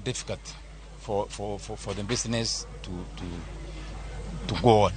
difficult for the business to go on.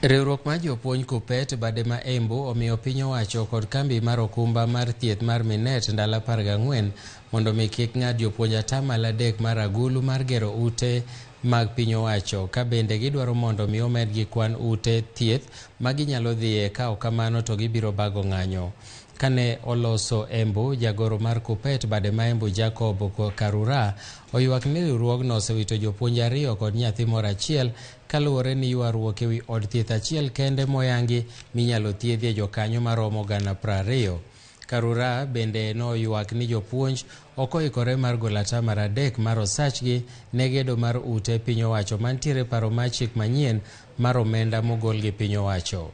Riwruok mar jopuonj KUPPET bade ma Embu omiyo piny owacho kod kambi mar okumba mar thieth mar Minet ndalo 14 mondo mi kik ng'ad jopuonj 3% mar agulu mar gero ute mag piny owacho ka bende gidwaro mondo mi omedgi kwan ute thieth ma ginyalo dhiye ka ok kamano to gibiro bago ng'anyo. Kane oloso Embu, jagoro mar KUPPET bade ma Embu Jacob Karura oywak ni riwruogno osewito jopuonj ariyo kod nyathi moro achiel kaluwore ni ywaruok ewi od thieth achiel kende moyangi minyalo thiedhie jokanyo maromo 20,000. Karura bende noywak ni jopuonj ok oikore mar golo 3% mar osachgi ne gedo mar ute piny owacho mantiere paro mar chik manyien mar omenda mogol gi piny owacho.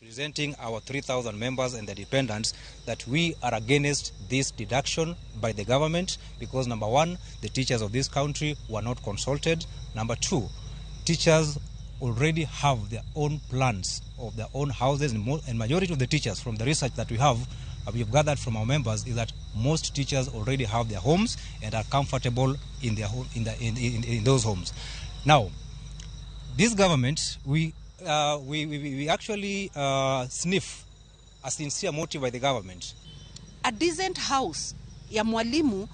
Representing our 3,000 members and the dependents, that we are against this deduction by the government because, number one, the teachers of this country were not consulted. Number two, teachers already have their own plans of their own houses, and majority of the teachers, from the research that we have gathered from our members, is that most teachers already have their homes and are comfortable in their home, in, the, in those homes. Now, this government, we actually sniff a sincere motive by the government. A decent house ya mwalimu,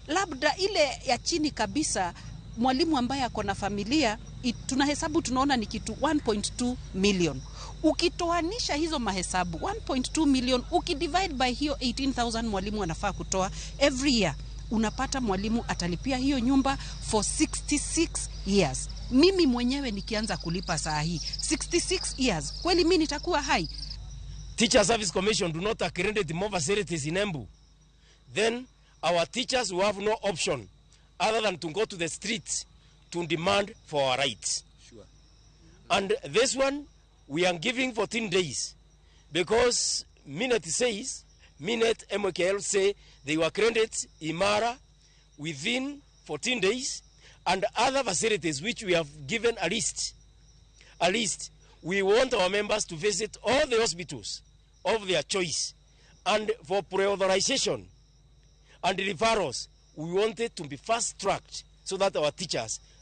labda ile ya chini kabisa, mwalimu ambaye ako na familia, tunahesabu tunaona ni kitu 1.2 million. Ukitoanisha hizo mahesabu 1.2 million ukidivide by hiyo 18,000 mwalimu anafaa kutoa every year, unapata mwalimu atalipia hiyo nyumba for 66 years. Mimi mwenyewe nikianza kulipa saa hii 66 years, kweli mimi nitakuwa hai? Teacher Service Commission do not accredit more facilities in Embu, then our teachers will have no option other than to go to the streets to demand for our rights. Sure. And this one, we are giving 14 days because Minet says, Minet MKL say they will accredit Imara within 14 days, and other facilities which we have given a list. A list. We want our members to visit all the hospitals of their choice. And for pre-authorization and referrals, we want it to be fast-tracked so that our teachers